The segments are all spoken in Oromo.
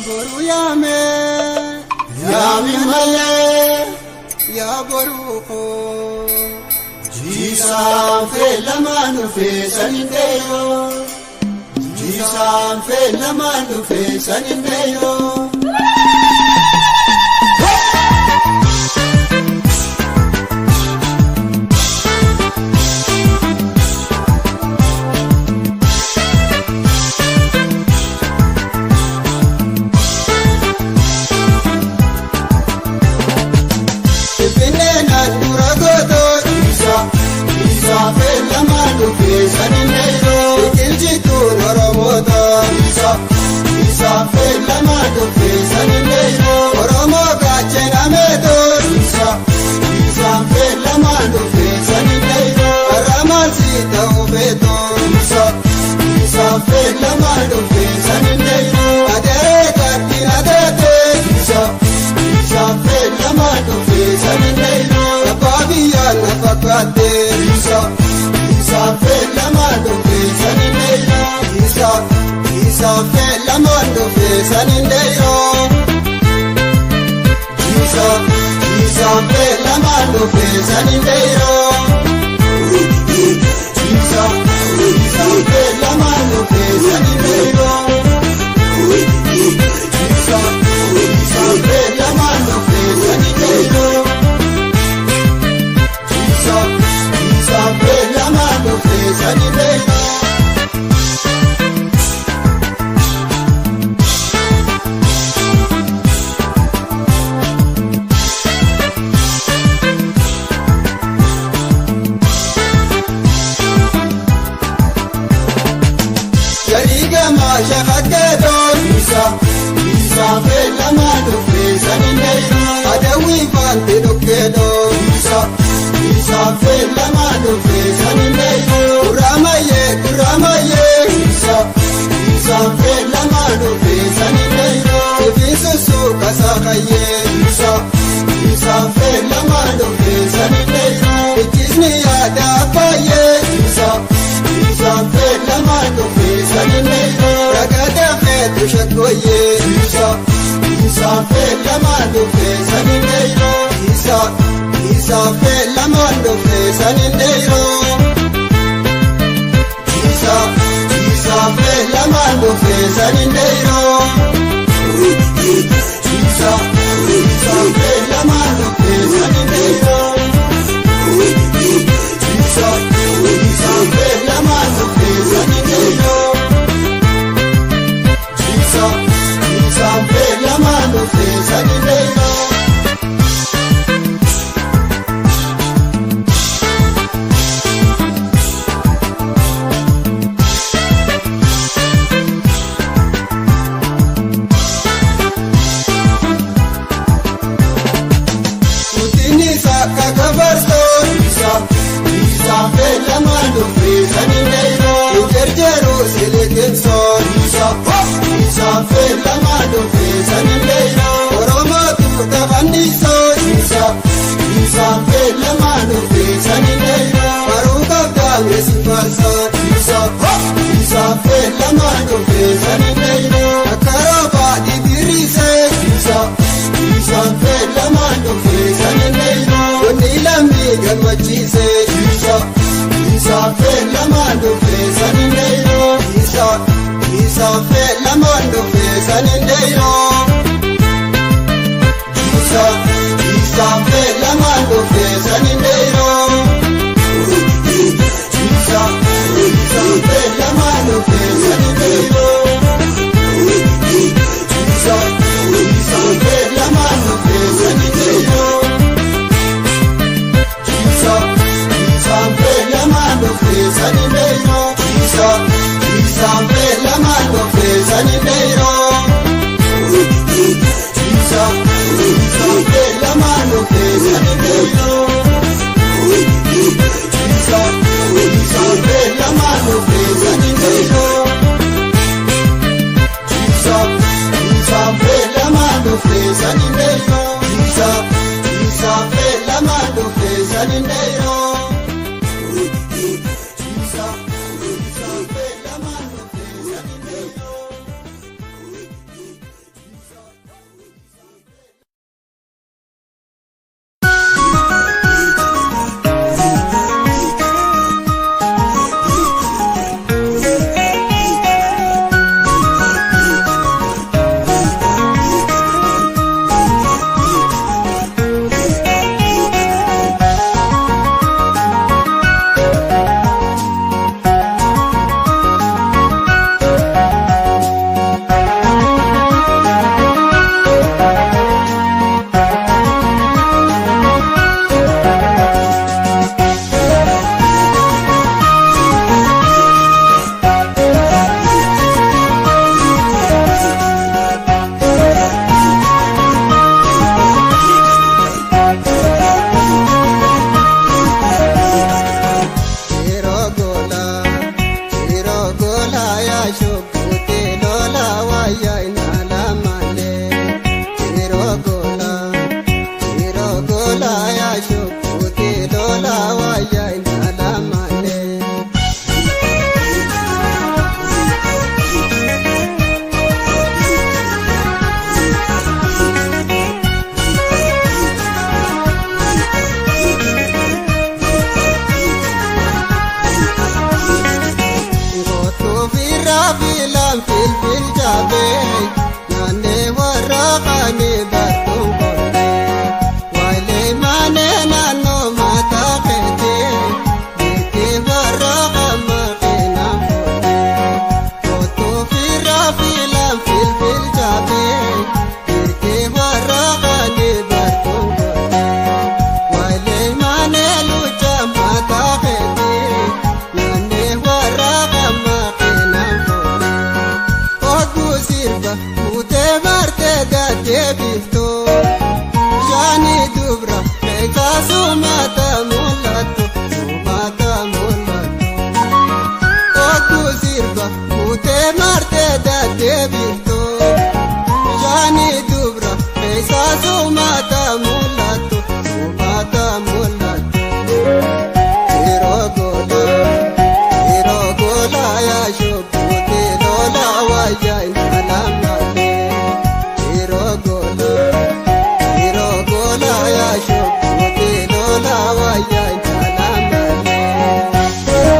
Boru yaame yaami malee yaa boruu koo. Jiisaan feelamaan dhufee saniin dheeyoo. Jiisaan feelamaan dhufee saniin dheeyoo. Finfinnee naan dura gootoo. Jiisaa jiisaa feelamaan dhufee saniin dheeyoo. Biqilchituun Oromoota. Jiisaa jiisaa feelamaan dhufee saniin dheeyoo. Oromoo gaachana meetoo. Jiisaa jiisaa feelamaan dhufee saniin dheeyoo. Karra ta'uu feetoo. Jiisaa jiisaa feelamaan dhufee saniin dheeyoo. Adaree gaatti adeetee. Jiisaa jiisaa feelamaan dhufee saniin dheeyoo. Abbaa biyyaan na fakkaattee. Jiisaa jiisaa feelamaan dhufee saniin dheeyoo. Jiisaa jiisaa feelamaan dhufee saniin dheeyoo. Jiisaa jiisaa feelamaan dhufee saniin dheeyoo. Jiisaa jiisaa feelamaan dhufee saniin dheeyoo. Jiisaa jiisaa feelamaan dhufee saniin dheeyoo. Jiisaa jiisaa feelamaan dhufee saniin dheeyoo. Yariigama shaqaqeetoo. Jiisaa jiisaa feelamaan dhufee saniin dheeyoo. Adawwii faanti dhukkeetoo. Jiisaa jiisaa feelamaan dhufee saniin dheeyoo. Gurraamayyee gurraamayyee. Jiisaa jiisaa feelamaan dhufee saniin dheeyoo. Sifiin sussuu kasaakayyee. Jiisaa jiisaa feelamaan dhufee saniin dheeyoo. Ijjisni yaada baay'ee. Jiisaa jiisaa feelamaan dhufee saniin dheeyoo. Ragada feetu shakkooyyee. Jiisaa jiisaa feelamaan dhufee saniin dheeyoo. Jiisaa jiisaa feelamaan dhufee saniin dheeyoo. Jiisaa jiisaa feelamaan dhufee saniin dheeyoo. Jiisaa jiisaa feelamaan dhufee saniin dheeyoo. Jiisaa jiisaa feelamaan dhufee saniin dheeyoo. Jiisaa jiisaa feelamaan dhufee saniin dheeyoo. Guddinni isaa kakabarsoo. Jiisaa jiisaa feelamaan dhufee saniin dheeyoo. Jarjaruu siliqimsoo. Jiisaa jiisaa feelamaan dhufee saniin dheeyoo. Oromootu tafannisoo. Jiisaa jiisaa feelamaan dhufee saniin dheeyoo. Baruu qabdaa meesii faarsaa. Jiisaa jiisaa feelamaan dhufee saniin dheeyoo. Akka roobaa dibiriisee. Jiisaa jiisaa feelamaan dhufee saniin dheeyoo. Wanni lammii gammachiisee. Jiisaa jiisaa feelamaan dhufee saniin dheeyoo. Jiisaa jiisaa feelamaan dhufee saniin dheeyoo. Jiisaa jiisaa feelamaan dhufee saniin dheeyoo. Jiisaa jiisaa feelamaan dhufee saniin dheeyoo. Kutee martee gaddee biiftuu. Jaani dubra keessa sumata mul'attu sumata mul'attu. Oku sirba kutee martee gaddee biiftuu. Jaani dubra keessa sumata mul'attu sumata mul'attu. Yeroo gola yeroo gola yaa shokkutee lola wayyaa intala malee. Yeroo gola yeroo gola yaa shokkutee lola wayyaa intala malee.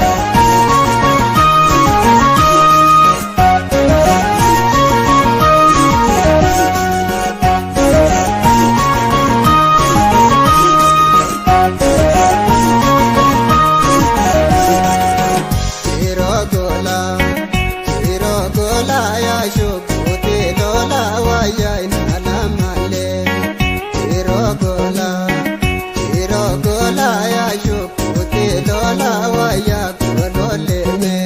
Chirogola, chirogola ya shukute lola waya inala male. Chirogola, chirogola ya shukute lola waya kulole me.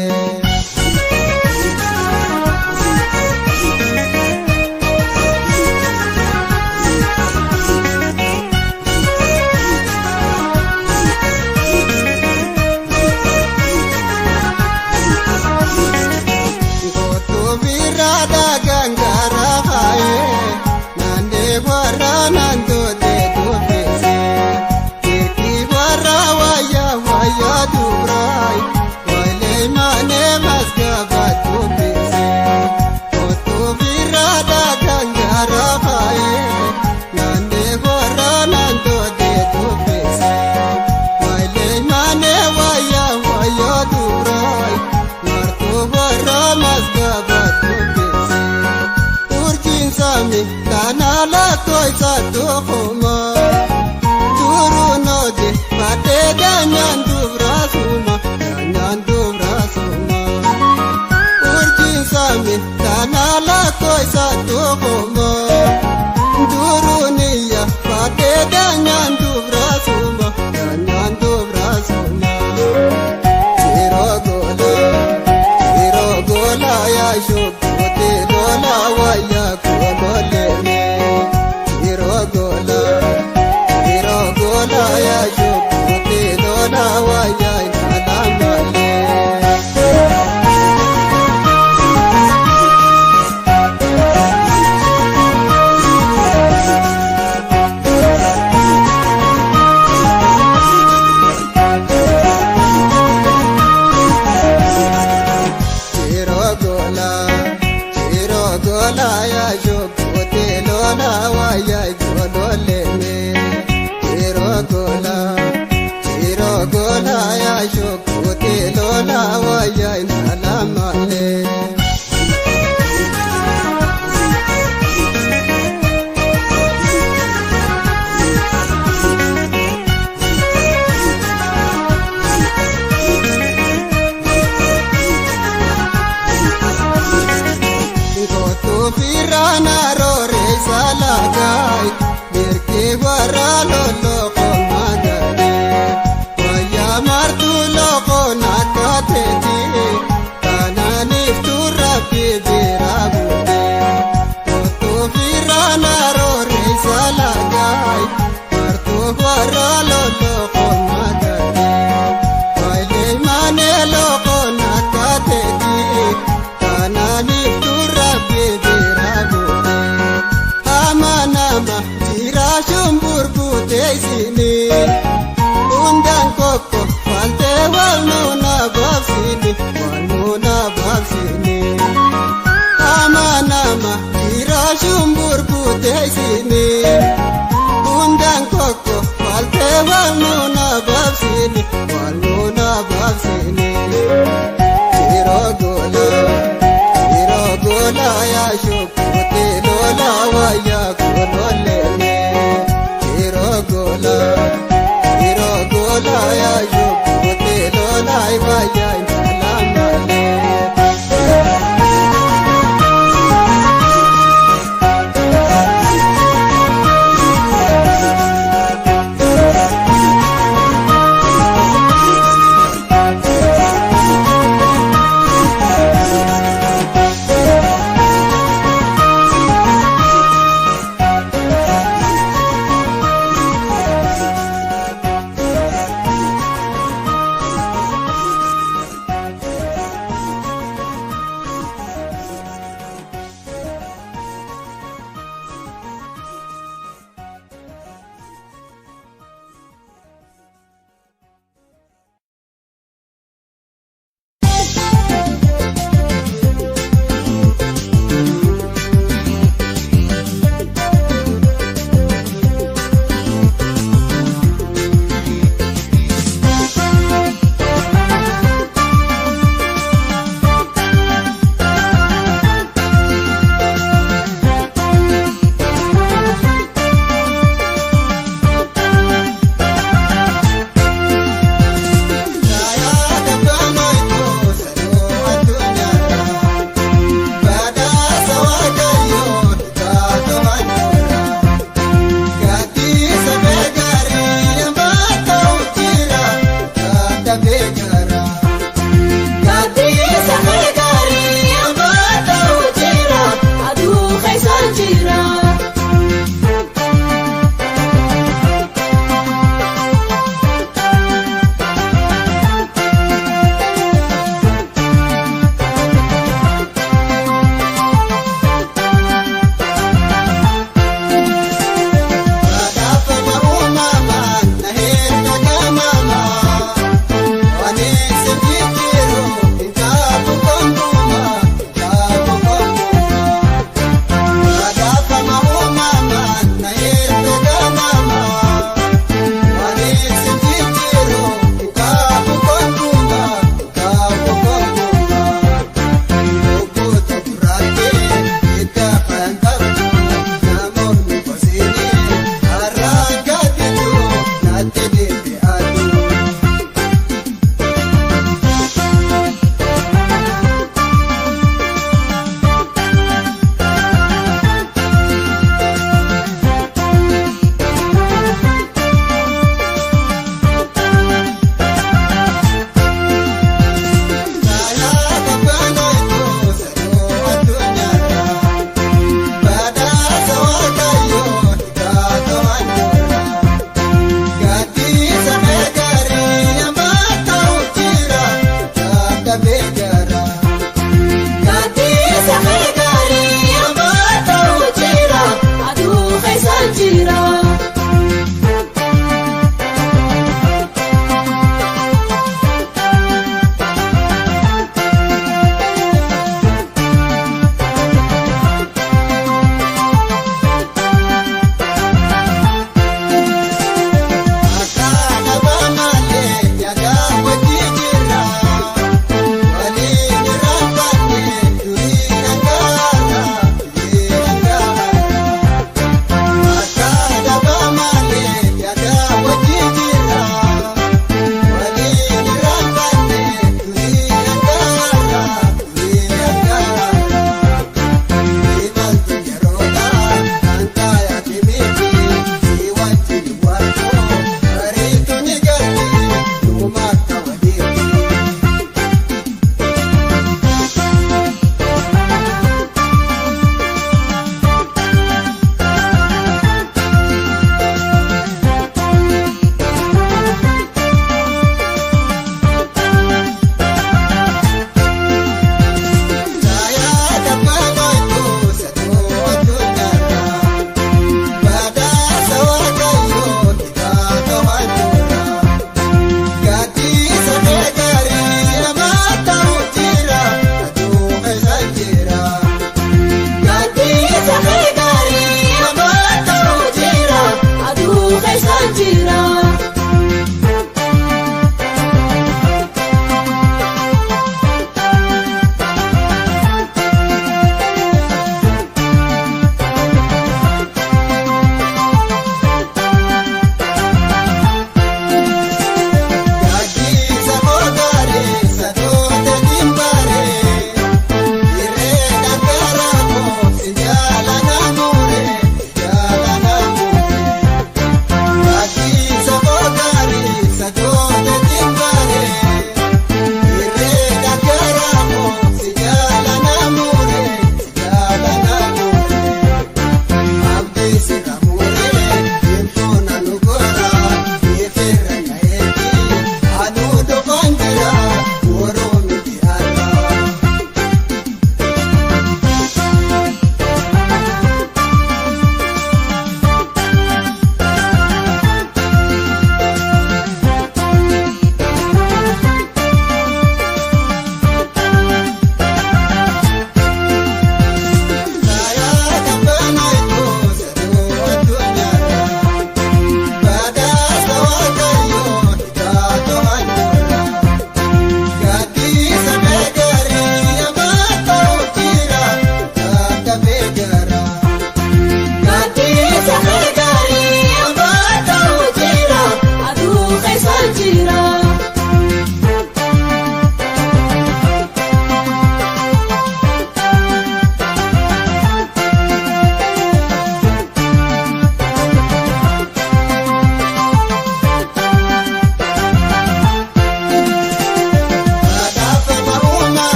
Gootu birraa gangara faayee naannee warra naantootee dubbisee kirkii warra wayyaa wayyaa dubraay wayilee maanee maskaba dubbisee gootu birraa gangara faayee naannee warra naantootee dubbisee wayilee maanee wayyaa wayyaa dubraay. Martuu warra maskaba dubbise. Urjiin samii kana lakkoo isa tokkuma. Duruu nooti baatee daanyaan dubra suma daanyaan dubra suma. Urjiin samii kana lakkoo isa tokkuma. Duruu niyya baatee daanyaan dubra suma daanyaan dubra suma. Chirogola, chirogola ya shukute lola waya kulole me. Chirogola, chirogola ya shukute lola waya intala male. Chirogola, chirogola ya shukute lola waya golole me. Chirogola, chirogola ya shukute lola waya intala male. Gootu firana roore salagaay mirki warra loloko magale wayya martu loko nakkateeti kanaaniif turabbi bira buute. Gootu firana roore salagaay martu warra loloko magale waylee maane loko nakkateeti. Kanaaniif turabbi bira buute. Amanama jira shumbur buute isini. Hundaan kokko faltee wal nuuna baabsini wal nuuna baabsini. Amanama jira shumbur buute isini. Hundaan kokko faltee wal nuuna baabsini wal nuuna baabsini. Chirogola, chirogola ya shukute lola waya kulole me. Chirogola, chirogola ya shukute lola waya intala male.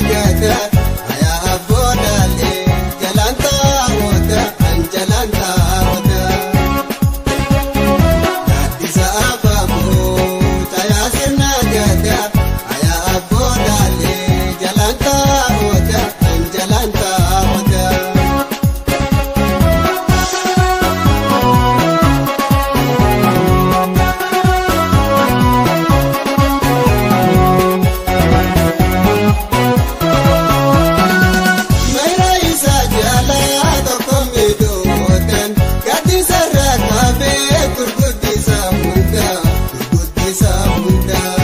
gadaa ayaa abboodaalee jalaan taa'oota an jalaan taa'oota. Gaaddisa abaaboo tayaa sirna gadaa ayaa abboodaalee jalaan taa'oota an jalaan taa'oota. Mayra isaa jaalaa tokko miidhootan gaaddisa irraa kaafee gurguddisa hundaa gurguddisa hundaa.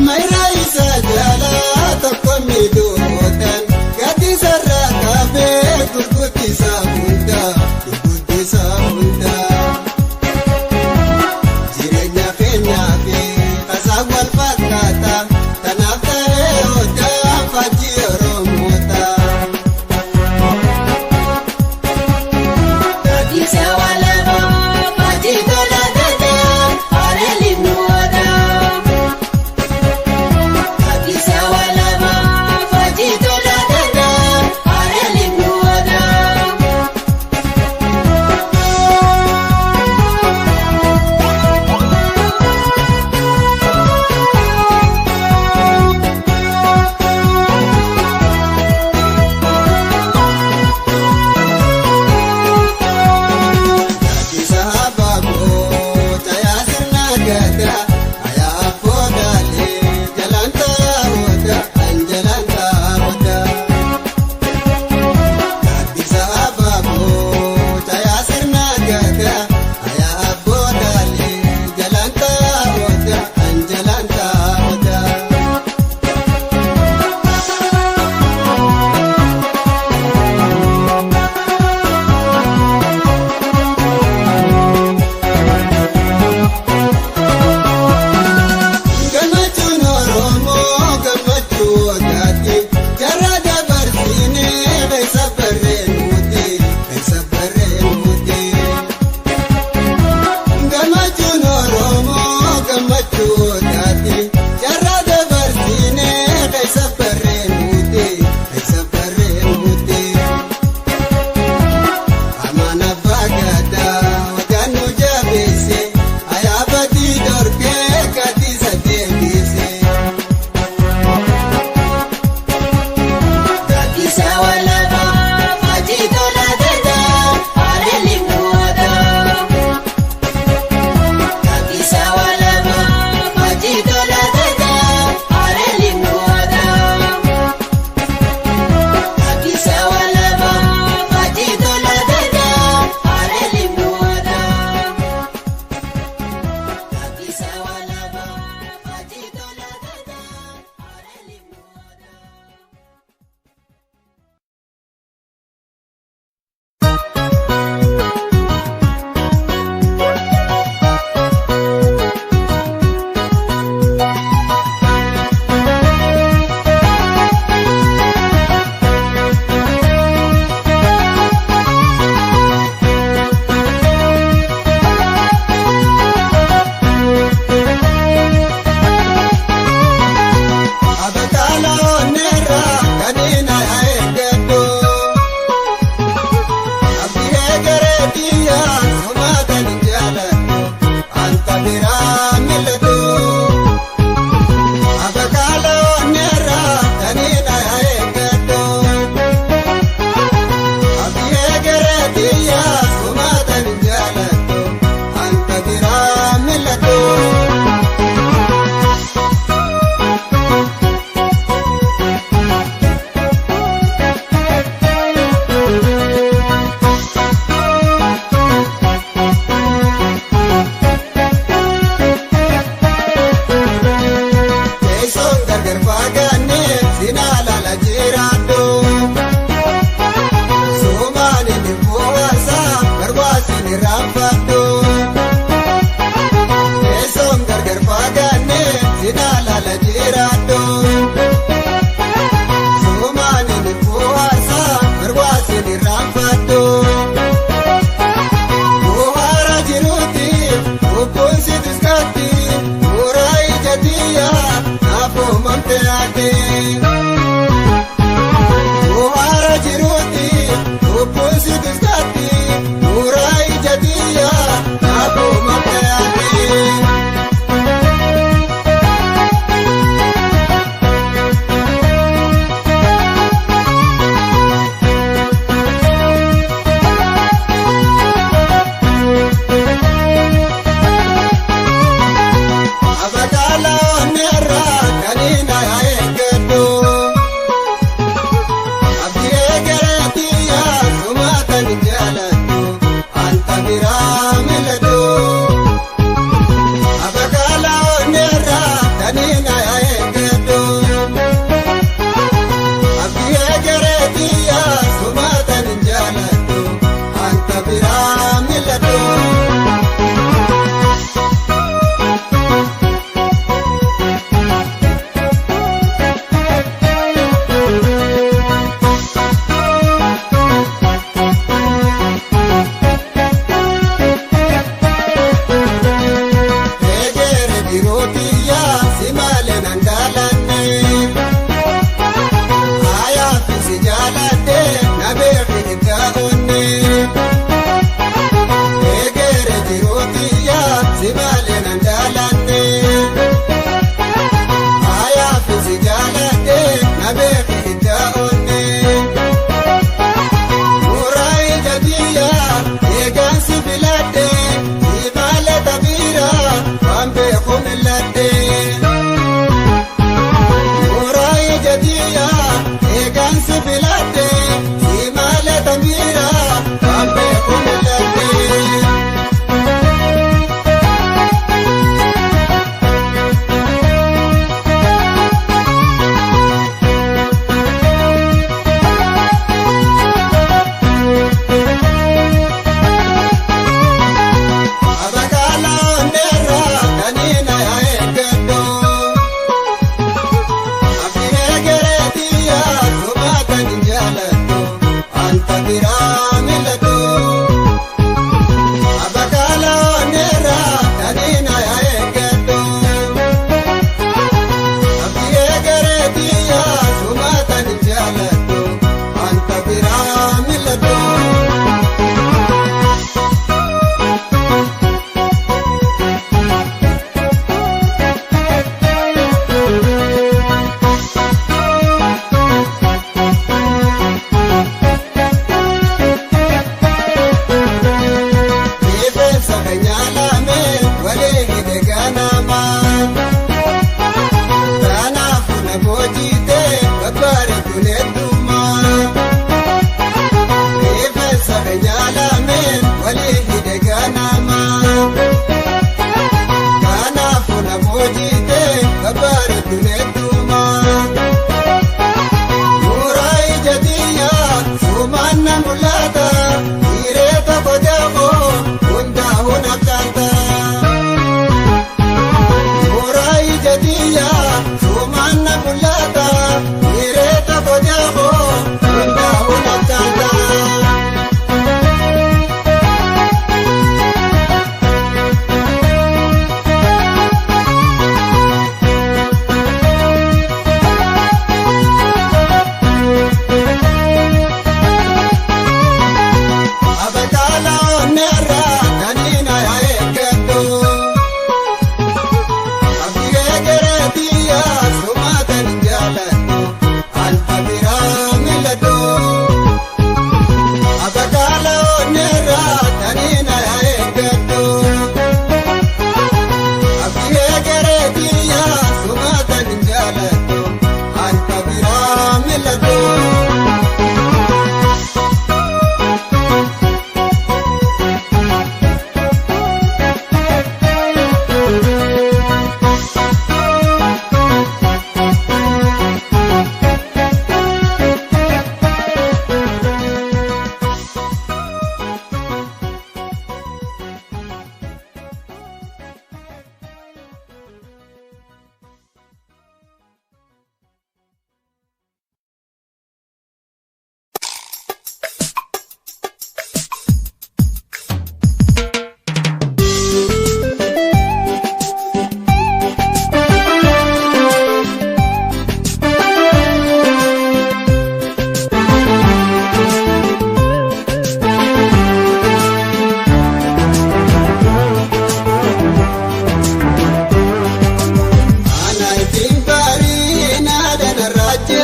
Mayra isaa jaalaa tokko miidhootan gaaddisa irraa kaafee gurguddisa hundaa gurguddisa hundaa. Jireenya keenyaa fi tasaa wal fakkaata tanaaf ta'ee odaa faajjii Oromoota. Gaaddisa walabaa faajjii tola gadaa hareelli nu odaa. Gaaddisa walabaa faajjii tola gadaa hareelli nu odaa. Gaaddisa abaaboo tayaa sirna gadaa ayaa abboodaalee jalaan taa'oota an jalaan taa'oota. Gaaddisa abaaboo tayaa sirna gadaa ayaa abboodaalee jalaan taa'oota an jalaan taa'oota. Gammachuun Oromoo gammachuu waggaatti jarra dabarsinee keessa barreenuuti keessa barreenuuti. Gammachuun Oromoo gammachuu waggaatti jarra dabarsinee keessa barreenuuti keessa barreenuuti. Amaan abbaa gadaa hojaan nu jabeesse ayaabatii dorgee gaaddisa deebise. Gaaddisa walabaa faajjii tola gadaa hareelli nu odaa. Gaaddisa walabaa faajjii tola gadaa hareelli nu odaa. Gaaddisa walabaa faajjii tola gadaa hareelli nu odaa. Gaaddisa walabaa faajjii tola gadaa hareelli nu odaa. Waara jiruuti lubbuun si tiskaatti nuuraa ijatiya naafuma kayaate. Abakala onera kanina eeggadhu. Abdii eegareetiya sumaatan jaaladhu anta biraa miladhu. Abakala onera kanina eeggadhu. Abdii eegareetiya sumaatan jaaladhu anta biraa miladhu. Eegere birootiya si malee nan daalanne. Hayaa fi si jaaladhe na beeki itti onne. Eegere birootiya si malee nan daalanne. Hayaa fi si jaaladhe na beeki itti onne. Muraa ijatiya eegaan si filadhe si malee tabiira waan beeku mil'adhe. Muraa ijatiya eegaan si filadhe si malee tabiira waan beeku mil'adhe. Abakala onera kanina eeggadhu. Abdii eegareetiya sumaatan jaaladhu anta biraa miladhu. Abakala onera kanina eeggadhu. Abdii eegareetiya sumaatan jaaladhu anta biraa miladhu. Rifeensa kanyaalame walee hidhe ganama. Kanaaf na boojite babbareedu hedduma. Rifeensa kanyaalame walee hidhe ganama. Kanaaf na boojite babbareedu hedduma. Muraa ijatiya sumaan na mul'ata. Hiree tokko jaafoo hundaa'uu naftaata. Muraa ijatiya sumaan na mul'ata. Hiree tokko jaafoo hundaa'uu naftaata.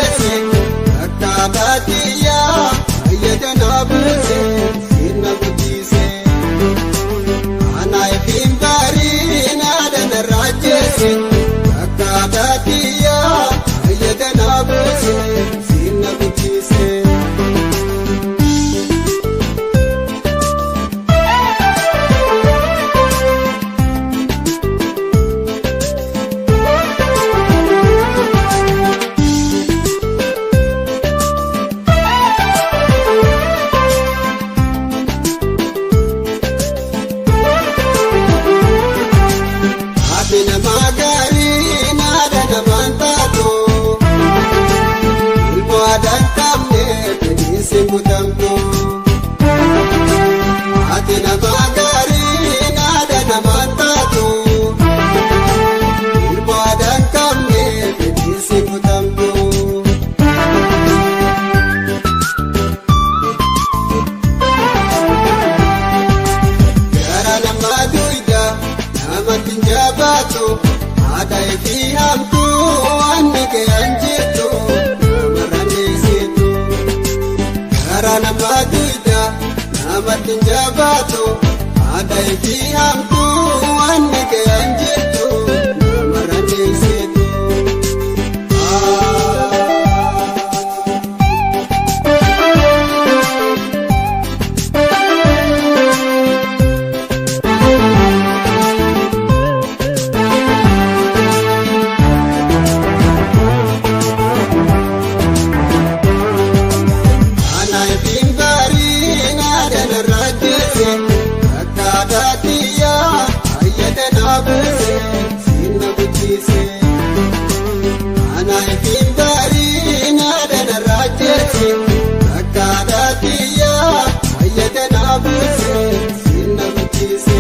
Rajjeesse akka baadiyyaa ayyada na buuse sirna guddise. Ana ifin bariin aadana rajjeesse akka baadiyyaa ayyada na buuse sirna guddise. Ati nama gaarii naada namaan taatu ilmoo aadaan qabne fedhiisi kutamtu. Gara nama duyda namatti hin jabaatu haadha fi hamtuu waan ga'an jirtu namarra neessitu. Gara nama duyda namatti hin jabaatu haadha fi hamtuu waan ga'an jirtu namarra neessitu. Ana ifin bariin aadana rajjeesse akka baadiyyaa ayyada na buuse sirna guddise. Ana ifin bariin aadana rajjeesse akka baadiyyaa ayyada na buuse sirna guddise.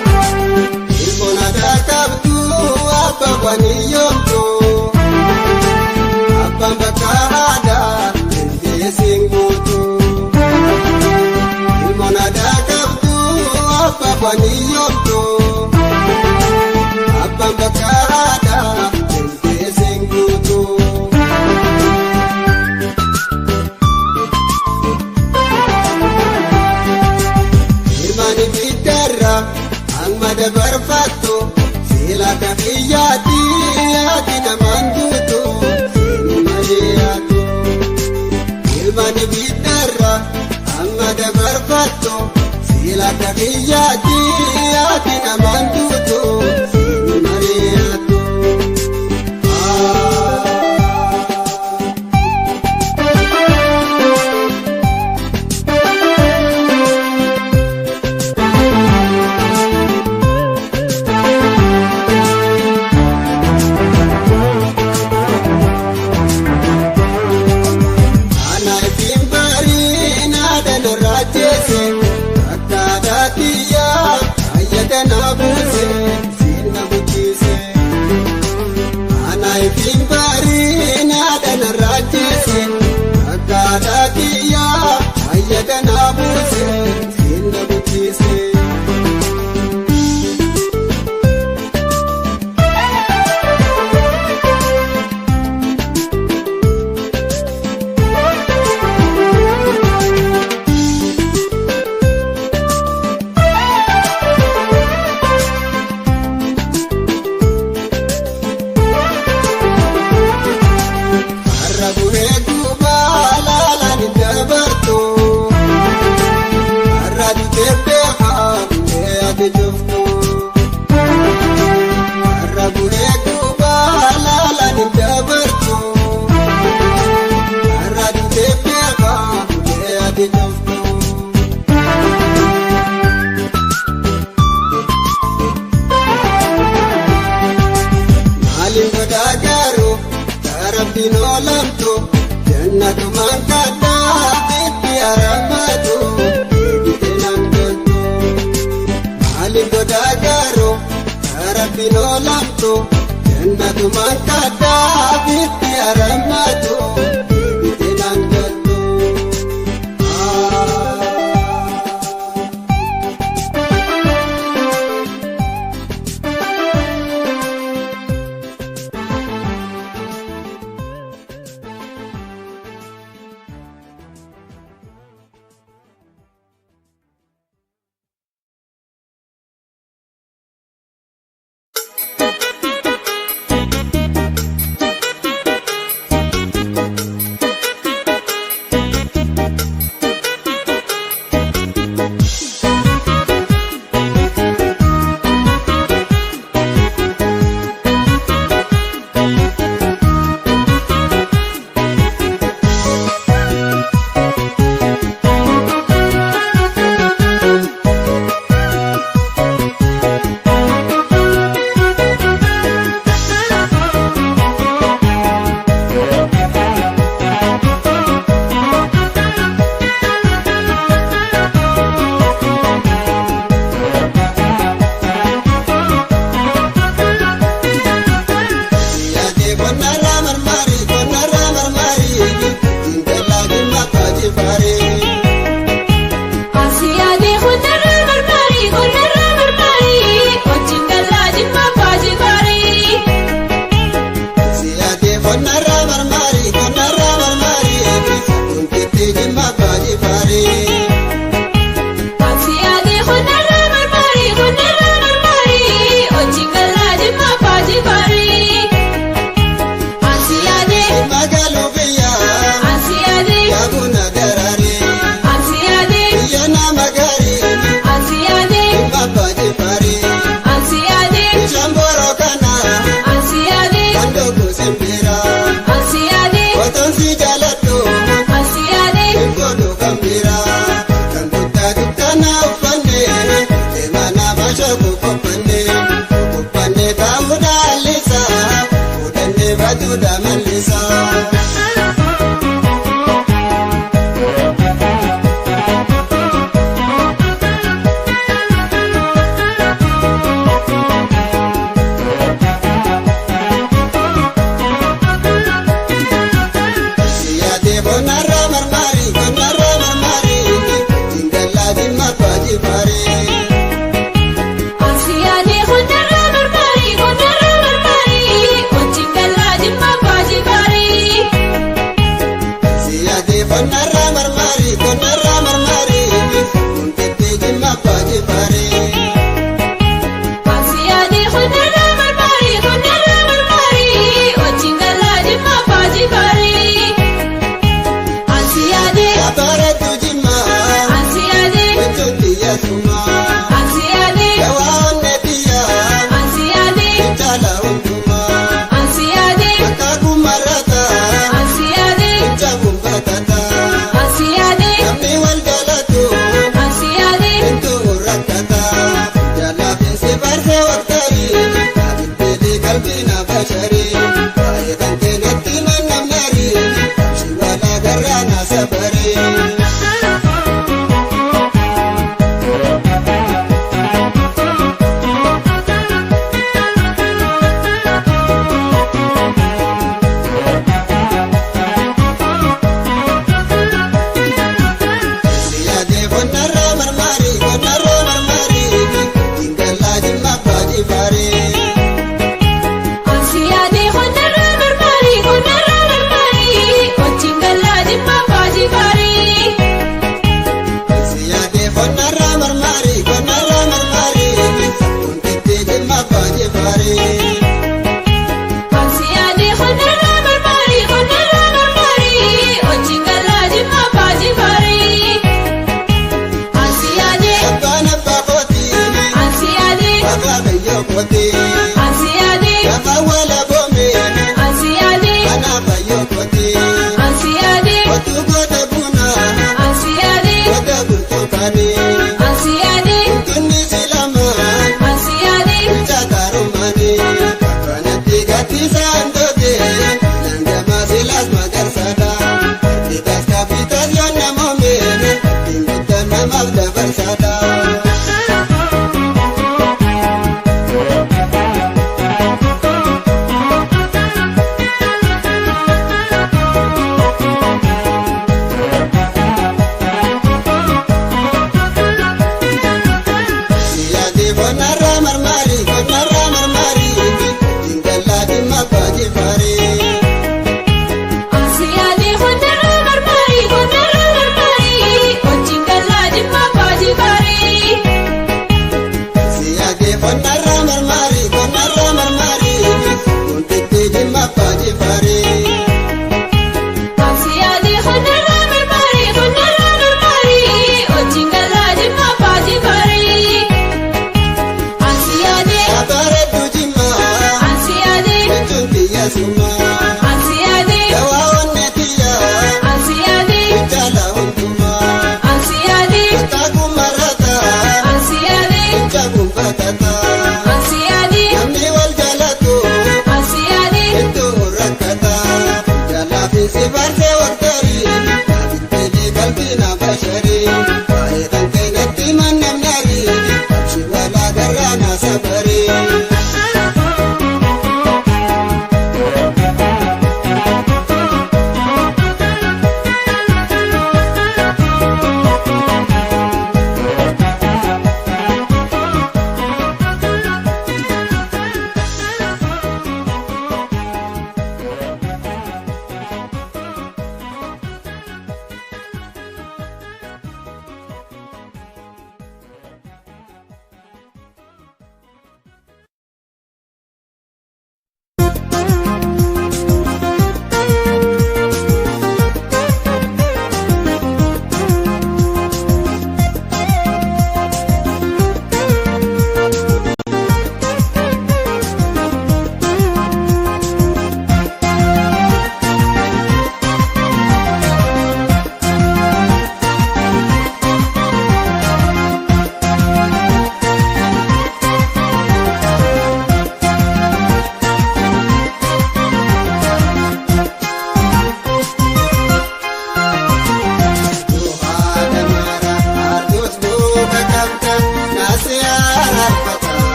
Ilmoon aadaa qabdu abbaan waan hiyyoomtu abbaan bakka aadaa dandeessiin guutu. Ilmoon aadaa qabdu abbaan waan hiyyoomtu abbaan bakka aadaa dandeessiin guutu. Ilmaan ibiddarra amma dabarfattu sila kafiyyaatti yaati namaan duutu seeni malee yaatu. Ilmaan ibiddarra amma dabarfattu sila kafiyyaatti yaati namaan duutu seeni malee yaatu. Ana ifin bariin aadana rajjeesse akka baadiyyaa ayyada na buuse sirna guddise. Ana ifin bariin aadana rajjeesse akka baadiyyaa ayyada na buuse sirna guddise. Har'a bu'ee gubbaa laalaan hin dabartu. Har'a dutee beekaa bu'ee ati juftu. Har'a bu'ee gubbaa laalaan hin dabartu. Har'a dutee beekaa bu'ee ati juftu. Maaliin godhaa garuu rabbiin oolamtu jannatumaan kadhaa itti haramatu deebitee nan toltu. Maaliin godhaa garuu. gargaaru Rabbiin olamtu jannatumaan kadhaa bitti haramatu deebitee naan galtu. Yaadee qonnarraa marmaarii qonnarraa marmaarii Dingalaa dhimma faajifaarii. Asiyaadee qonnarraa marmaarii qonnarraa marmaarii wajjin galaa jimma faajifaarii. Siyaadee qonnarraa marmaarii qonnarraa marmaarii Dunkitti dhimma faajifaarii. Asiyaadee qonnarraa marmaarii qonnarraa marmaarii wajjin galaa jimma faajifaarii. Asiyaadee Magaaluu biyyaa asiyaadee yaabuna daraarii asiyaadee biyya nama gaarii asiyaadee dhimma faajifaarii. asiyaadee Bishaan boroo kana asiyaadee kan dhuguu simbiraa asiyaadee otoon si jaaladhu. asiyaadee. Godhu kan biraa kan guddaa dukkanaa uffannee deemanaa baashaku qophannee qophannee taa'uudha allisaa fuudhannee baduudha mallisaa. Siyaadee qonnarraa marmaarii qonnarraa marmaarii jingallaa dhimma faajifaarii. Asiyaadee qonnarraa marmaarii qonnarraa marmaarii wajjin galaa jimma faajifaarii. Siyaadee qonnarraa marmaarii qonnarraa marmaarii kunkitti dhimma faajifaarii. Asiyaadee qonnarraa marmaarii qonnarraa marmaarii wajjin galaa jimma faajifaarii. Asiyaadee Abaaratu jimmaa asiyaadee wantooti yaasumaa. asiyaadee Gawaa onnee biyyaa asiyaadee jaala hundumaa. asiyaadee Akaakuu marataa asiyaadee jabuun batataa. asiyaadee Namni wal jaalatu asiyaadee. intuu rakkataa. Jaalaafinsi barsee waqtarii abiddeelee qalbii na basharii. Baay'ee kan keenyatti mannamnarii shiwalaa garraa na safarii. Siyaadee qonnarraa marmaarii qonnarraa marmaarii jingallaa dhimma faajifaarii. Asiyaadee qonnarraa marmaarii qonnarraa marmaarii wajjin galaa jimma faajifaarii. Siyaadee qonnarraa marmaarii qonnarraa marmaarii kunkitti dhimma faajifaarii. Asiyaadee qonnarraa marmaarii qonnarraa marmaarii wajjin galaa jimma faajifaarii. Asiyaadee Abbaan abbaa kootii asiyaadee abbaa biyyoo kootii asiyaadee gaafa wala boomee asiyaadee mana fayyoo kootii asiyaadee otuu goota bunaa asiyaadee goota burtukaanii asiyaadee kunni si lamaan. asiyaadee. Chakarumani, kanatti gatisaan doge, langama silas magarsaadha. Kitas kapitas yoo namoome, dinguta namaaf dabarsaadha.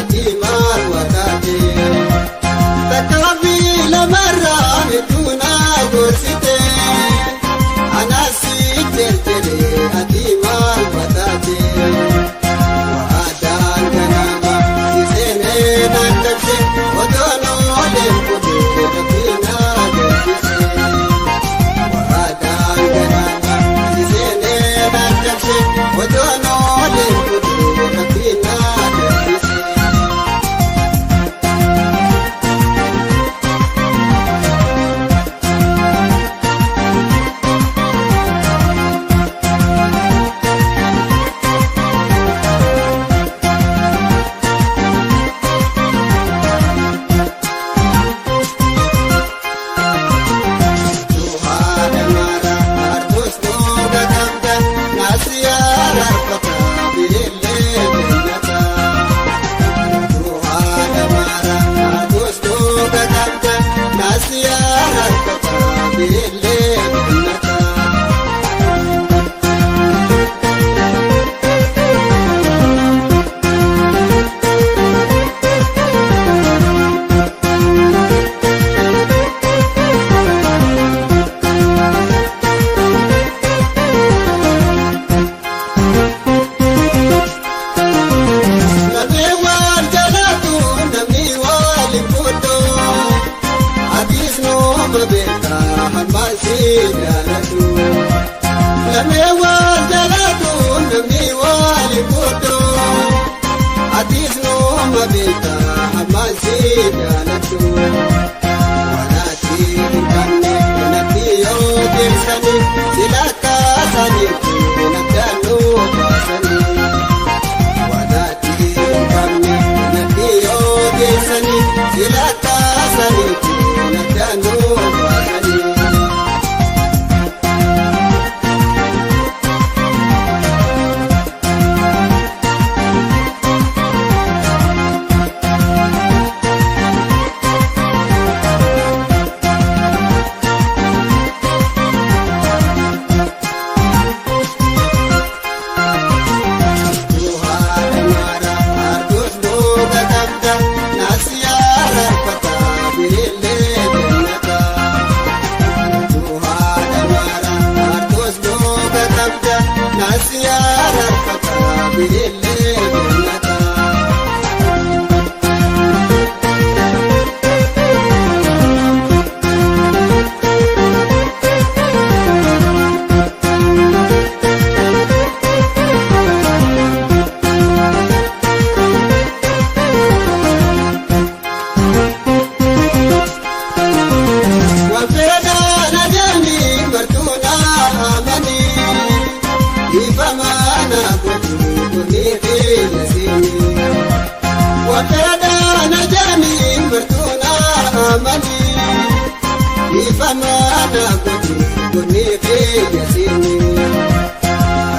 ati maal wataate. Takkaafi lamarraa hedduu na gorsite anaasi jerjere ati maal wataate. Waadaan ganaama si seenee naan dabse otoon ooleen kutee dafii na deebise. Waadaan ganaama si seenee naan dabse otoon ooleen kutee dafii na deebise. Namni waan jaalatu namni waliin fuudhu atis nama beeka hamma si jaalatu. Namni waan jaalatu namni waliin fuudhu atis nama beeka hamma si jaalatu. Walaati hin qabne natti yoo deemsani sila kaasaniitu nabdaanuu baasanii. Walaati hin qabne natti yoo geessani sila kaasaniitu nabdaanuu baasanii. Wafeedhaan ajaa'ibni martuu na amanii ifamaa na godhu kunii fi yasiini. Wafeedhaan ajaa'ibni martuu na amanii ifamaa na godhu kunii fi yasiini.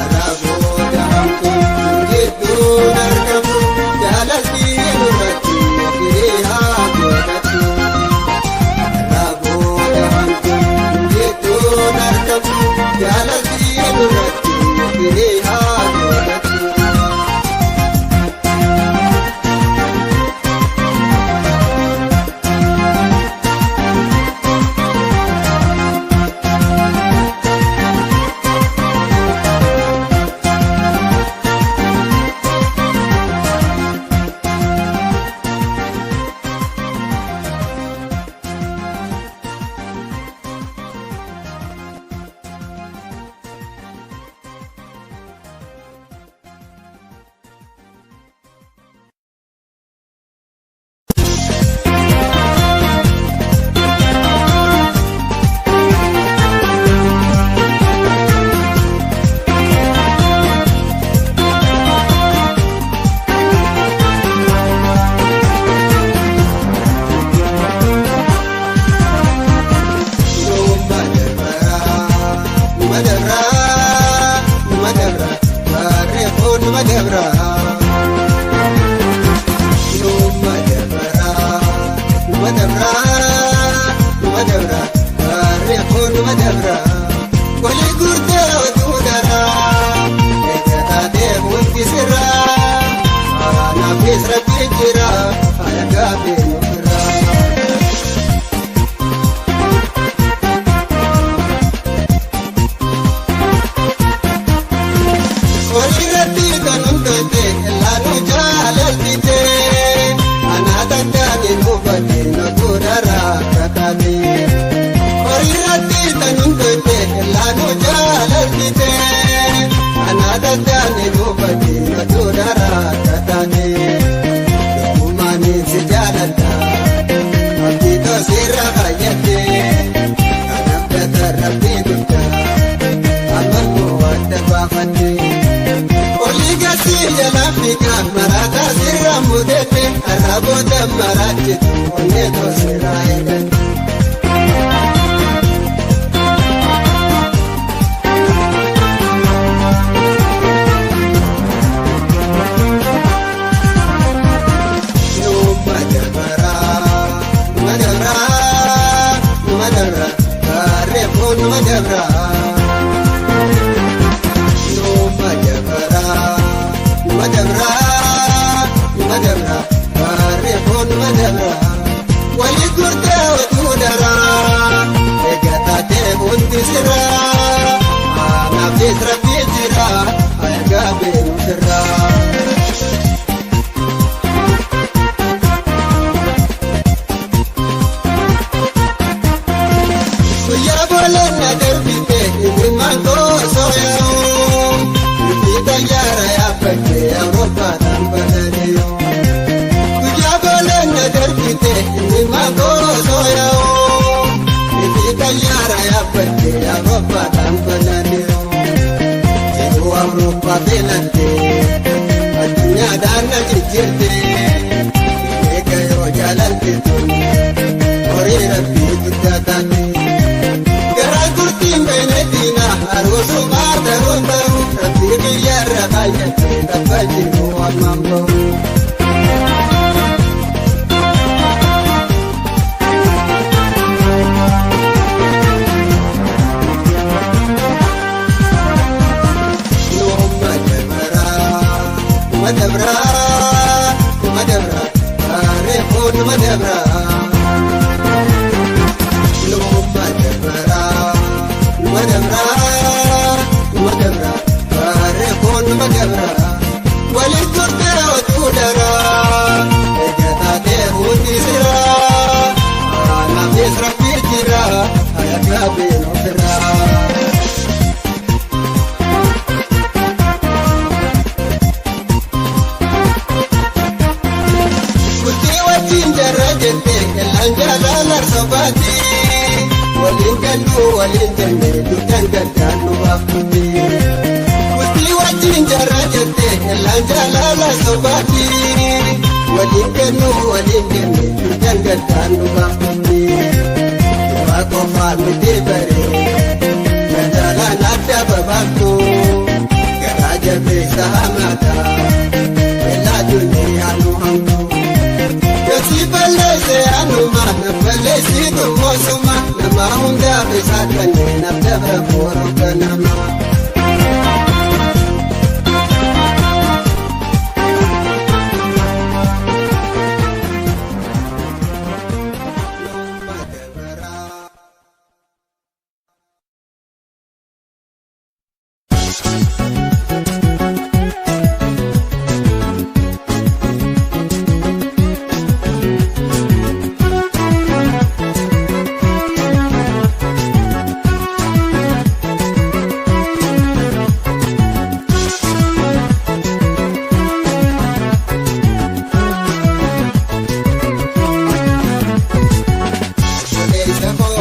Alaaboo hamtuu gidduun argamu jaalalli nurratti firii haa godhatu. Jaalalli nurratti firii haa godhatu. Numa dabra walii gurtee otuu daraa eeggataa deemuun kisirraa naafis rabbi. jira alagaa beenu irraa. Walirratti kan hundote laanu jaalaltite anaatattaani hubate notuudharaa kataate. Walirratti kan hundote laanu jaalaltite anaatattaani hubate notuudharaa kataate. Dhugumaanii si jaaladha abdii toosirra fayyadde kanaaf gatarra guddaa amma koo adda baafadde. Oliigasi jala fiigaa maraataa sirra mudate arraboota maraachitu onneetoo sirraa eegate. Numa dabraa, numa dabraa, numa dabraa, gaarreeffoo numa dabraa. Numa dabraa, numa dabraa, numa dabraa, gaarreeffoo numa dabraa. Walii gurtee otuu daraa, egaa taatee hundi sirraa, anaafis rabbii jira, alagaa beenu sirraa. Guyyaa boolla darbite ilmaan goosoo yaa'u Nuti xayyaara yaabbattee Awuroopaadhaan balali'u. Guyyaa boolla darbite ilmaan goosoo yaa'u Nuti xayyaara yaabbattee Awuroopaadhaan balali'u. Jiruu Awurooppaa filattee addunyaadhaan na jijjiirtee eega yoo jaalalti tun horii rabbii guddaa taate. Garaa gurtiin beeletiina aruusumaa ta'uun ta'u rabbii biyyaarra baay'atee tabba jiru ammaan ba'u. Numa dabraa, numa dabraa, numa dabraa, gaarreeffoo numa dabraa. Numa dabraa, numa dabraa, numa dabraa, gaarreeffoo numa dabraa. Waliin turtee otuu daraa, egaa taatee hundi siraa, anaafis rabbii jira, alagaa beenu ofirraa. Bultii wajjin jarra jettee qillaan jaalala sobaati. Waliin galluu waliin jennee dugdaan gaddaan nu baaftutti. Bultii wajjin jarra jettee qillaan jaalala sobaati. Waliin galluu waliin jennee dugdaan gaddaan nu baaftutti. Du'a qofaa miti baree jaalaan adda babaaftu. Garaa jabeessa hamaata illaa duniyaa nu hamtu. Yosi balleesse anuma na balleessitu moosuma nama hundaaf isaa kanneen abdabra booroo ganama. Numa dabraa. Obboleessa koo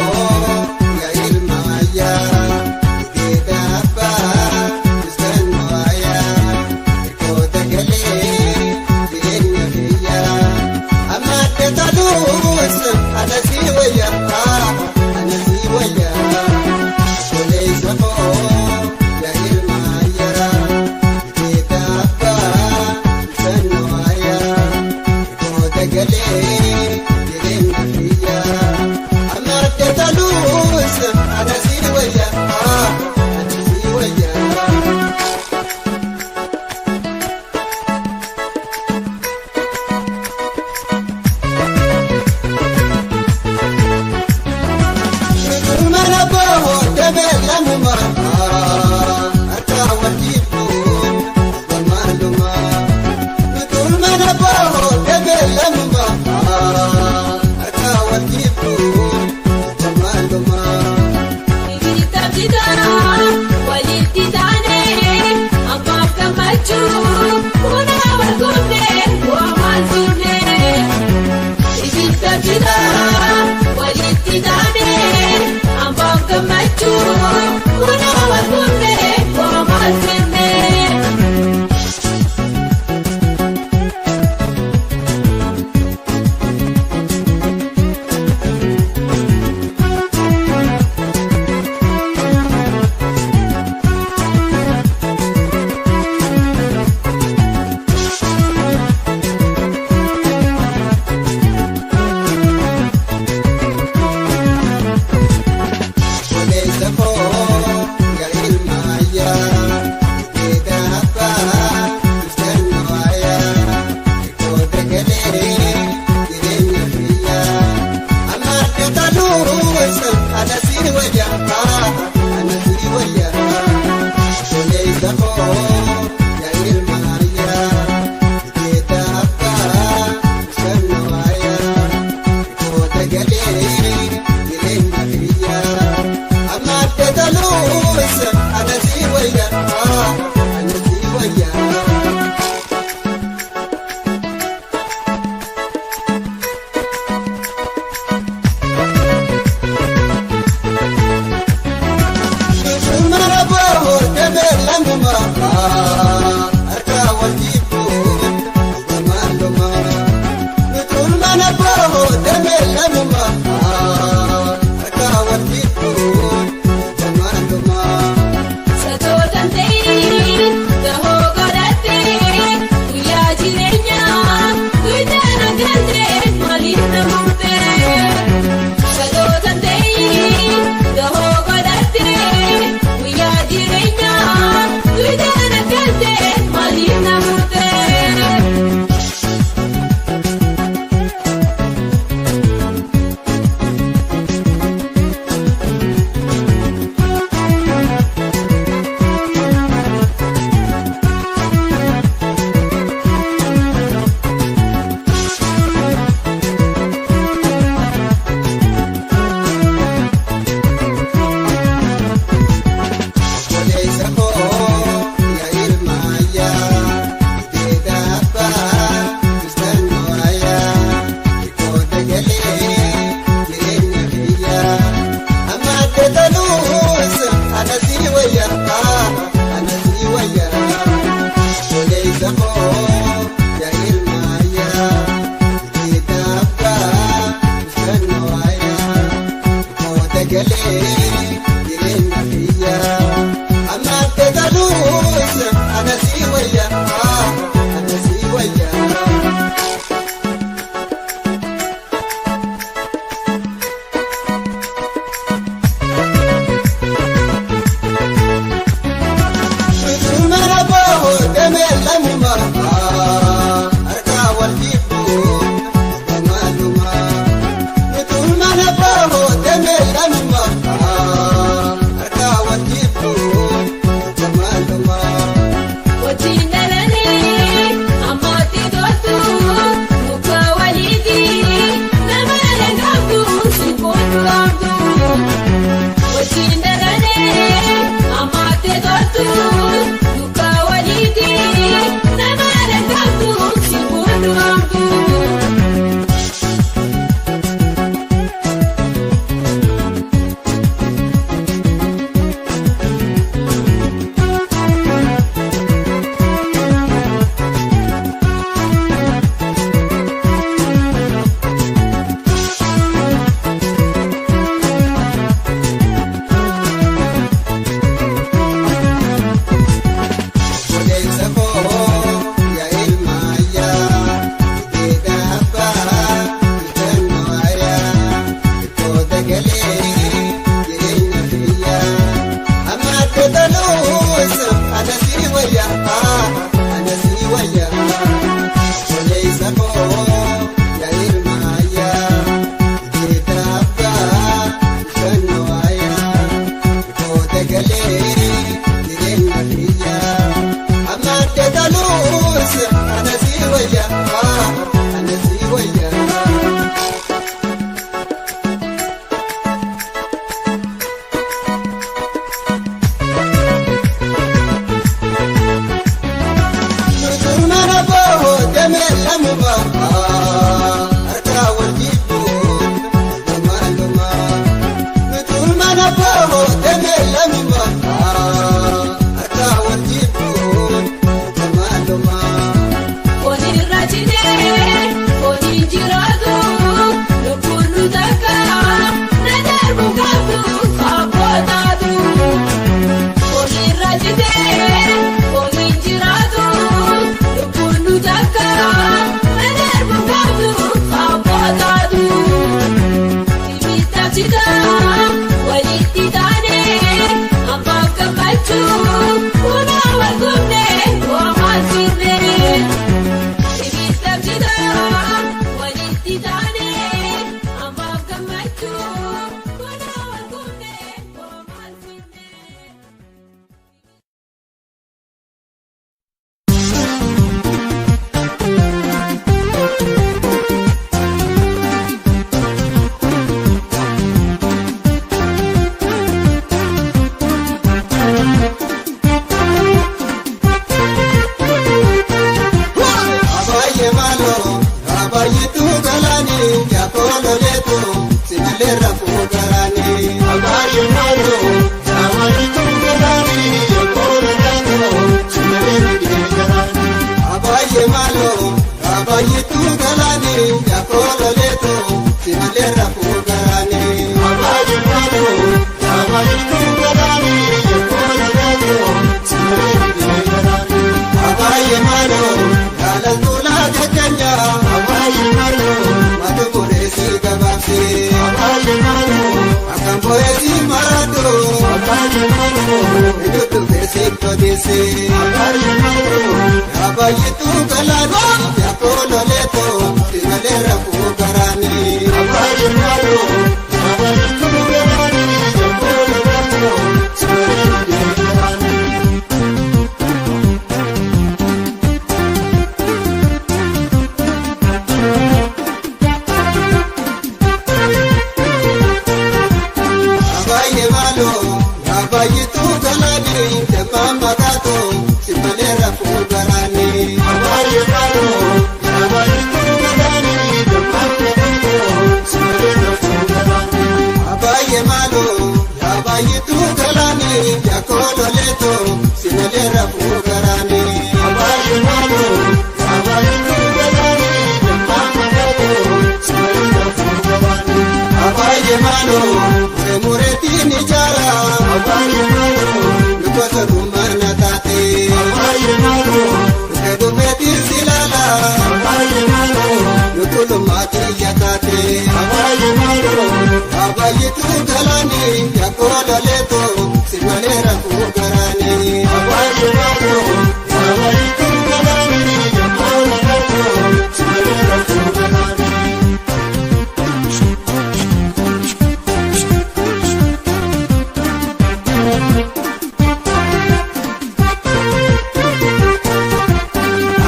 yaa ilma wayyaa geeta abbaa isaan wayyaa ergoota galee jireenya kiyyaa amma adda toluus ana si wayyaa ana si wayyaa. Obboleessa koo yaa ilma wayyaa geeta abbaa isaan wayyaa ergoota galee jireenya kiyyaa. Amma adda toluus ana si wayyaa ana si wayyaa. galtee maaliif na murtee? Shadoota ta'ii dahoo godhattee guyyaa jireenyaa duudaan galtee maaliif na murtee? Obboleessa koo yaa ilma ayyaa deeda abbaa kiristaanoo ayyaa xiqqoota galee jireenya kiyyaa amma adda taluus ana sii wayyaa ana sii wayyaa. Obboleessa koo yaa ilma ayyaa deeda abbaa kiristaanoo ayyaa xiqqoota galee jireenya kiyyaa. Amma adda taluus ana sii wayyaa ana sii wayyaa. Tumara boo damee lamuma harka wal dhiibuu gamaaluma. Tumara boo damee lamuma harka wal dhiibuu gamaaluma. Wajjin dhalanii ammaatti toltu muka waliiti nama dhagaatu si kooltu. Wajjin dhalanii ammaatti toltu muka waliiti nama dhagaatu si kooltu. Obboleessa koo yaa ilma ayyaa deeda abbaa kiristaanoo ayyaa xiqqoota galee jireenya kiyyaa amma adda taluus ana sii wayyaa ana sii wayyaa. Obboleessa koo yaa ilma ayyaa deeda abbaa kiristaanoo ayyaa xiqqoota galee jireenya kiyyaa. Amma adda taluus ana sii wayyaa ana sii wayyaa. Tumara boo damee lamuma harka wal dhiibuu gamaaluma. Tumara boo damee lamuma harka wal dhiibuu gamaaluma. Hojiirra citee hojiin jiraatu lubbuun nu takka na darbu qabdu abbootaatu. Hojiirra citee hojiin jiraatu lubbuun nu takka na darbu qabdu abbootaatu. Ibidda citaa walitti taane ammaaf gammachuu kunoo wal gubne waamaan sirne. Ibidda citaa walitti taane ammaaf gammachuu kunoo wal gubne waamaan sirne. Abaayyee maaloo abaayyeetu galaani yaakolo leetu sibiilee rafuu galaani. Abaaye maaloo abaayyeetu galaani yaakolo leetu sibiilee rafuu galaani. Abaayyee maaloo abaayyeetu galaani yaakolo leetu sibiilee rafuu galaani. Abaaye maaloo abaayyeetu galaani yaakolo leetu sibiilee rafuu galaani. Abaayyee maaloo jaalaltuulaa jajjanya. Abaaye maaloo. Abayitu galaani yaakololeeto simalee rafuu garaani. Abaye malo, abayitu galaani yaakololeeto simalee rafuu garaani. Abaye malo, abayitu galaani damma makato simalee rafuu garaani. Abaye malo, abayitu galaani damma makato simalee rafuu garaani. Abaye malo, abayitu galaani yaakololeeto simalee rafuu garaani. Abaye malo, abayitu galaani damma makato simalee rafuu garaani. Abaye malo, mureetiin ijaara. Abaye malo, Lukoota gummaana taate. abaye malo, Dhufe dhufeetiin silaala. abaye malo, Lukulummaatti iyya taate. abaye malo, Abayitu galaani yaakololeeto simalee rafuu garaani. abaye malo, abayitu galaani damma makato simalee rafuu garaani.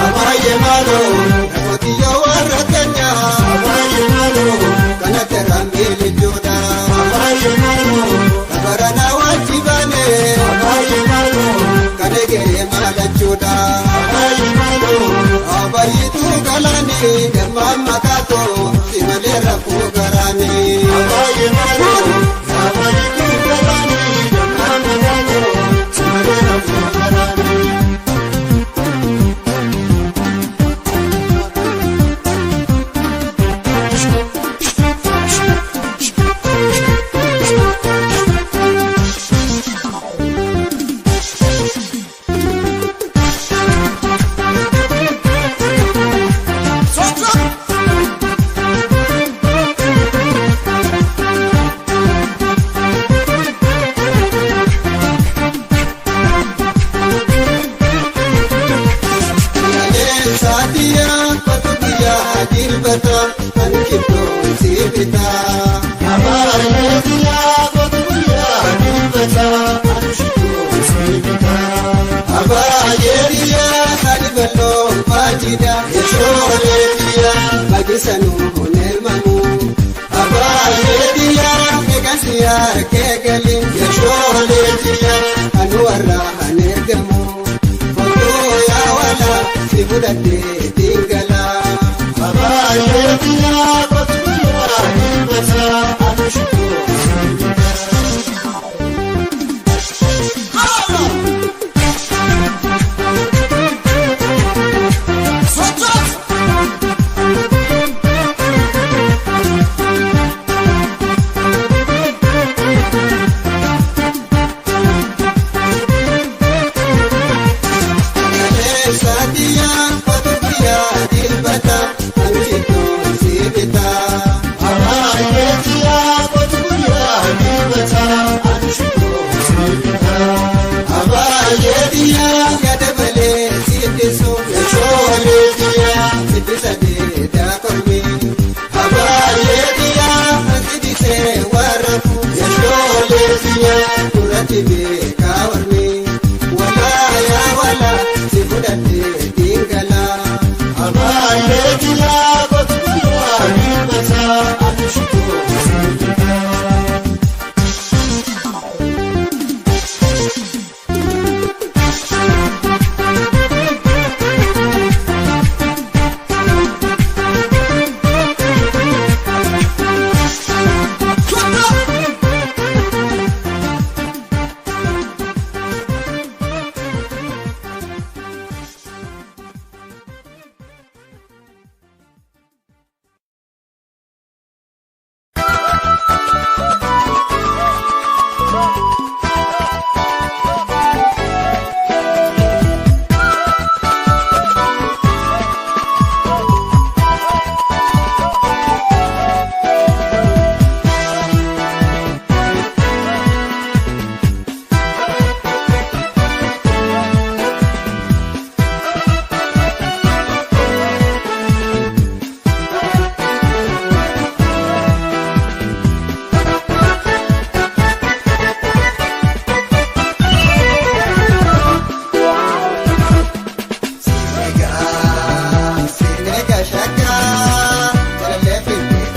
Abaye malo, qotiyyoo warra keenya. Abaye malo, Kanatti rambiili jooda. abaye malo, Kabarana waajjibaane. abaye malo, Kan egeree maalachuudha. abaye malo, Abayitu galaani damma makato simalee rafuu garaani. abaye malo, abayitu galaani damma makato simalee rafuu garaani. Saatiyaa kootu guyyaa dilbata kan kibboon si bitaa. Abaye kootu guyyaa dilbata ani shitoo si bitaa. Abayeeriyaa sadi bal'oo faajida eshooleetiyaa bagisanuu honeelmamu. Abayeeriyaa eegasiyaa keegali eshooleetiyaa anu warra haneergamu. Kootu yaa wala si fudhadhee dingala. Abaye kootu guyyaa dilbata ani shitoo si bitaa. Saatiyaa kootu guyyaa dilbata ani shitoo si bitaa. Abaye kootu guyyaa dilbata ani shitoo si bitaa. Abayeetiyaa yaada malee siddisu eshooleetiyaa siddisa deedaa kormi. Abayeetiyaa siddisee warrafu eshooleetiyaa duratti beekaa warmi. Walaa yaa walaa si fudhadhee dingala. Abaye kootu guyyaa dilbata ani shitoo si bitaa.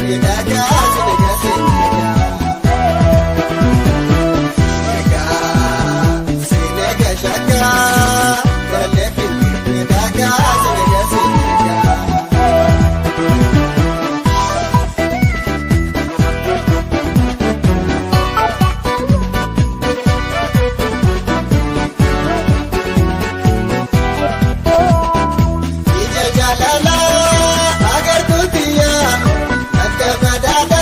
miidhagaa sinega sinega. Sinega shakka galee miidhagaa sinega sinega. Ija jaalala agartuu tiyya akka madaala.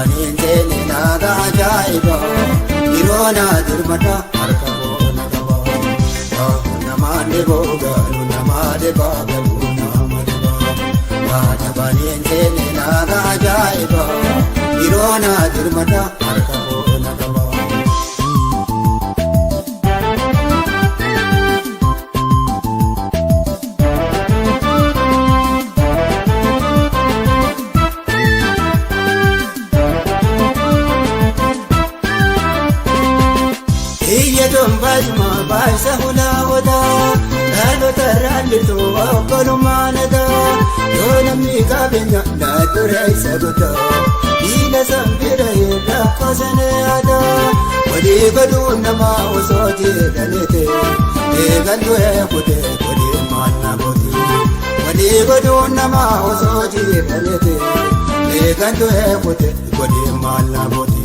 Dabaneen seene naaga ajaa'iba. Yeroo naa dirmata harka boona qaba. Namaan dhiboo galu namaa dhibaa galu nama dhibaa. Waa dabaneen seene naaga ajaa'iba. Yeroo naa dirmata harka boona qaba. Iyya tombasma baay'isa hulaawota dhaloota raallitu obbolummaa nagaa yoo namni qabeenya naadura isa godha diina sanbira rakkoo sana yaada walii godhuun namaa osoo jedhanete eegan du'ee kute godhee maal na gooti walii godhuun namaa osoo jedhanete eegan du'ee kute godhee maal na gooti.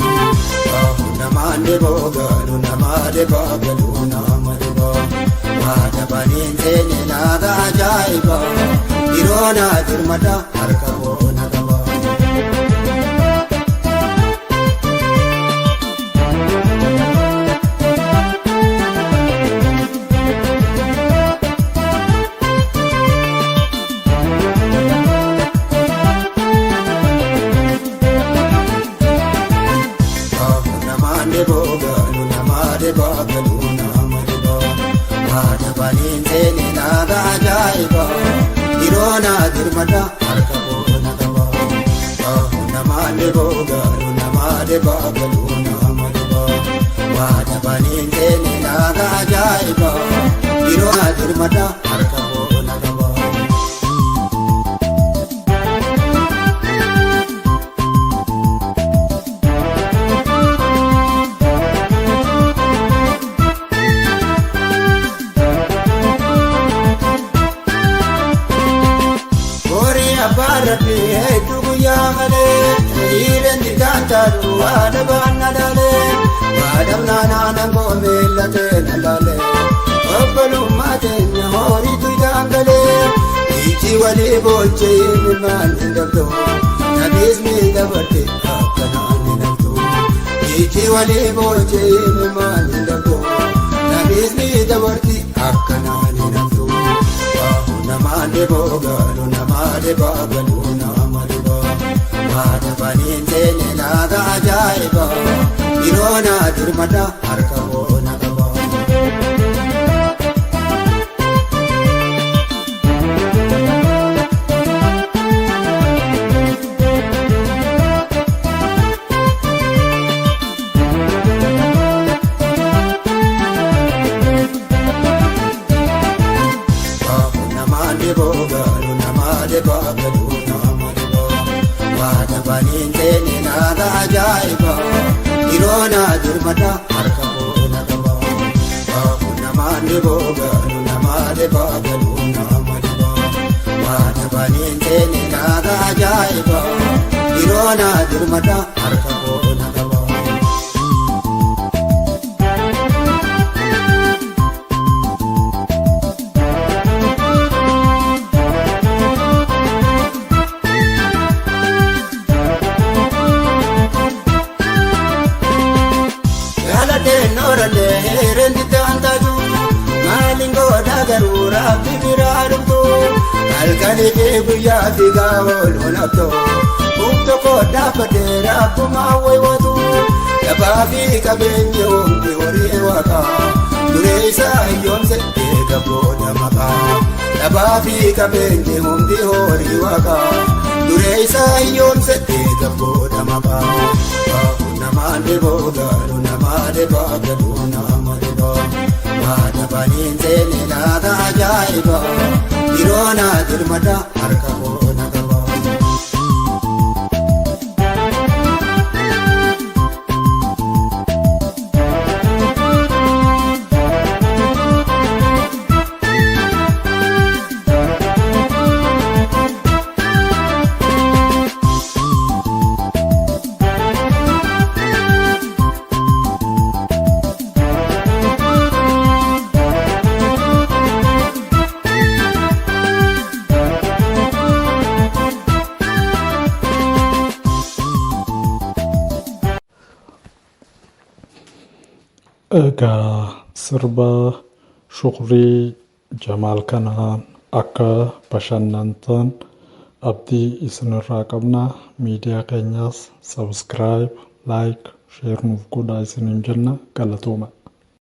Namaan dhiboo galu namaa dhibaa galu nama dhibaa. Waa dabaneen seene naaga ajaa'iba. Yeroo naa dirmata harka boona qaba. Namaan dhiboo galu namaa dhibaa galu nama dhibaa. Waa dabaneen seene naaga ajaa'iba. Yeroo naa dirmata harka boona qaba. Namaan dhiboo galu namaa dhibaa galu nama dhibaa. Waa dabaneen seene naaga ajaa'iba. Yeroo naa dirmata harka boona qaba. Horii abbaa rabbii hedduu guyyaa malee dhiirri daantaadhu waa dhabaan na laalee waa dhabnaan aanan koo miillatee na laalee obbolummaa teenya horiitu daangalee ijji walii boochee ilmaan hin dhabdu nabiis ni dabarte akkanaan hin haftu ijji walii boochee ilmaan hin dhabdu nabiis ni dabarte akkanaan hin haftu. Namaan dhiboo galu namaa dhibaa galu nama dhibaa. Waa dabaneen seene naaga ajaa'iba. Yeroo naa dirmata harka boona qaba. Namaan dhiboo galu namaa dhibaa galu nama dhibaa. Waa dabaneen seene naaga ajaa'iba. Yeroo naa dirmata harka boona qaba. Namaan dhiboo galu namaa dhibaa galu nama dhibaa. Waa dabaneen seene naaga ajaa'iba. Yeroo naa dirmata harka boona qaba. Galatee nooralee heereen taantaatu maaliin godha garuu rabbi biraa dhuftu halkanii fi guyyaa fiigaa ooluun haftu bukto koo dhaabbatee rabbumaa waywatu lafaa fi qabeenyi hundi horii waaqa duree isaa hiyyoomse eega booda maqaa lafaa fi qabeenyi hundi horii waaqa duree isaa hiyyoomse eega booda maqaa. Namaan dhiboo galu namaa dhibaa galu nama dhibaa. Waa dabaneen seene naaga ajaa'iba. Yeroo naa dirmata harka boona qaba. Egaa sirba Shukrii Jamaal kanaan akka bashannantan abdii isinirraa qabna. Miidiyaa keenyaas subscribe, like, share nuuf godhaa isiniin jenna. Galatooma.